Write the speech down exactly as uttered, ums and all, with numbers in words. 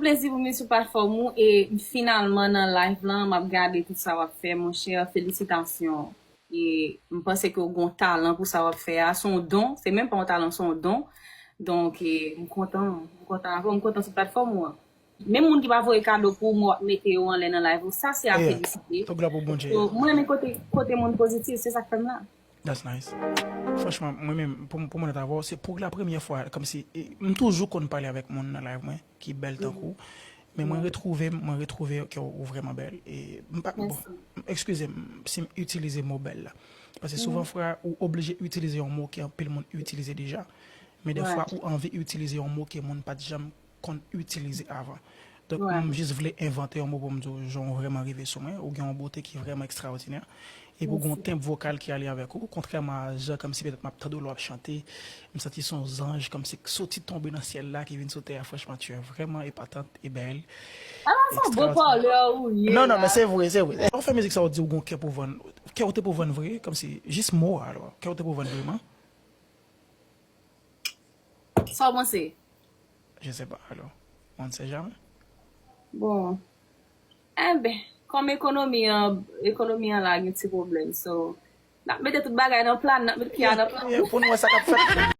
plezi pou m vin sou platfòm ou e finalman nan live lan, m ap gade tout sa w ap fè, monchè, felisitasyon. E m panse ke w gen yon talan pou sa w ap fè a, se yon don, se menm pa yon talan, se yon don. Donk, e, m kontan, m kontan avè w, m kontan sou platfòm ou an. Menm moun ki pa voye kado pou mwen, w ap mete yo anlè nan live ou, sa se a felisite. Tout glwa pou Bondye. So, mwen renmen kote, kote moun pozitif, se sa k fè m la. That's nice. Franchman, mwen menm, pou, pou mwen avè w, se pou la premyè fwa, kòmsi, e, m toujou konn pale avèk moun nan live mwen, ki bèl tankou w. Men mwen retwouve, mwen retwouve ke w, ou vrèman bèl. E, m pa, bon, eskize m si m itilize mo bèl la. Paske souvan fwa, ou oblije itilize yon mo ke anpil moun itilize deja. Men defwa, ou anvi itilize yon mo ke moun pa t janm konn itilize avan. Donk, m jis vle envante yon mo pou m di w, jan w vrèman rive sou mwen, ou gen yon bote ki vrèman ekstraòdinè. Epi w gen yon tenb vokal ki ale avèk ou, kontrèman a jan kòmsi petèt m ap tande w lè w ap chante, m santi se yon zanj kòmsi k soti tonbe nan syèl la ki vin sou tè a. Franchman, tu es vraiment épatante et belle. Ala se yon bon pale ou ye. Non, non, men se vre, se vre. Lè w fè mizik sa, w di w gen yon kè pou vann. Kè w te pou vann vre, kòmsi, jis mo a, alò. Kè w te pou vann vreman. Sa w panse? Je sais pas, alors. On ne sait jamais. Bon. Enben, kòm ekonomi an, ekonomi an la gen ti pwoblèm, so, n ap mete tout bagay nan plan, n ap mete pye a nan plan. Yeah, pou n wè sa k ap fèt.